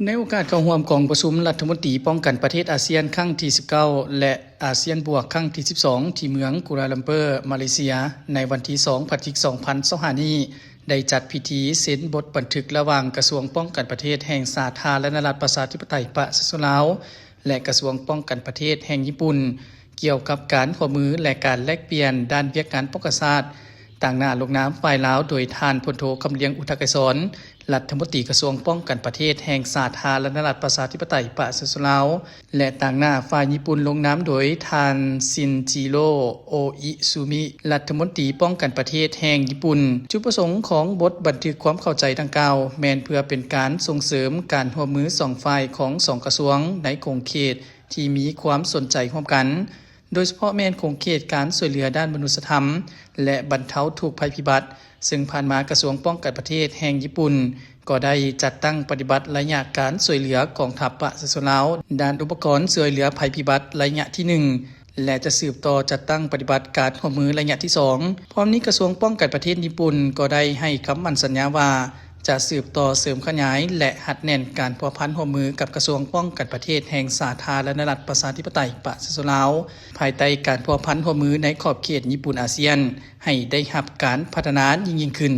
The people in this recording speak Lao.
ໃນໂອກາດເຂົ້າຮ່ວມກອງປະຊຸມລັດຖະມົນຕີປ້ອງກັນປະເທດອາຊຽນຄັ້ງທີສິບເກົ້າ ແລະ ອາຊຽນບວກຄັ້ງທີສິບສອງ ທີ່ເມືອງກູລາລັມເປີ ມາເລເຊຍ ໃນວັນທີສອງ ພະຈິກ ສອງພັນຊາວຫ້ານີ້ ໄດ້ຈັດພິທີເຊັນບົດບັນທຶກລະຫວ່າງກະຊວງປ້ອງກັນປະເທດແຫ່ງສາທາລະນະລັດປະຊາທິປະໄຕປະຊາຊົນລາວ ແລະ ກະຊວງປ້ອງກັນປະເທດແຫ່ງຍີ່ປຸ່ນ ກ່ຽວກັບການຮ່ວມມື ແລະ ການແລກປ່ຽນດ້ານວຽກງານປ້ອງກັນຊາດ. ຕາງໜ້າລົງນາມຝ່າຍລາວໂດຍທ່ານ ພົນໂທ ຄຳລຽງ ອຸທະໄກສອນ ລັດຖະມົນຕີກະຊວງປ້ອງກັນປະເທດແຫ່ງສາທາລະນະລັດປະຊາທິປະໄຕປະຊາຊົນລາວ ແລະ ຕາງໜ້າຝ່າຍຍີ່ປຸ່ນລົງນາມໂດຍທ່ານ ຊິນຈິໂຣ ໂອອິຊູມິ ລັດຖະມົນຕີປ້ອງກັນປະເທດແຫ່ງຍີ່ປຸ່ນ. ຈຸດປະສົງຂອງບົດບັນທຶກຄວາມເຂົ້າໃຈດັ່ງກ່າວ ແມ່ນເພື່ອເປັນການສົ່ງເສີມການຮ່ວມມືສອງຝ່າຍຂອງສອງກະຊວງໃນຂົງເຂດທີ່ມີຄວາມສົນໃຈຮ່ວມກັນ, ໂດຍສະເພາະແມ່ນຂົງເຂດການຊ່ວຍເຫຼືອດ້ານມະນຸດສະທຳ ແລະ ບັນເທົາທຸກໄພພິບັດ, ເຊິ່ງຜ່ານມາກະຊວງປ້ອງກັນປະເທດແຫ່ງຍີ່ປຸ່ນກໍໄດ້ຈັດຕັ້ງປະຕິບັດໄລຍະການຊ່ວຍເຫຼືອກອງທັບປະຊາຊົນລາວ ດ້ານອຸປະກອນຊ່ວຍເຫຼືອໄພພິບັດໄລຍະທີໜຶ່ງ ແລະ ຈະສືບຕໍ່ຈັດຕັ້ງປະຕິບັດການຮ່ວມມືໄລຍະທີສອງ. ພ້ອມນີ້ກະຊວງປ້ອງກັນປະເທດຍີ່ປຸ່ນກໍໄດ້ໃຫ້ຄຳໝັ້ນສັນຍາວ່າ ຈະສືບຕໍ່ເສີມຂະຫຍາຍ ແລະ ຮັດແໜ້ນການພົວພັນຮ່ວມມືກັບກະຊວງປ້ອງກັນປະເທດແຫ່ງສາທາລະນະລັດປະຊາທິປະໄຕປະຊາຊົນລາວ ພາຍໃຕ້ການພົວພັນຮ່ວມມືໃນຂອບເຂດຍີ່ປຸ່ນອາຊຽນ ໃຫ້ໄດ້ຮັບການພັດທະນາຍິ່ງໆຂຶ້ນ.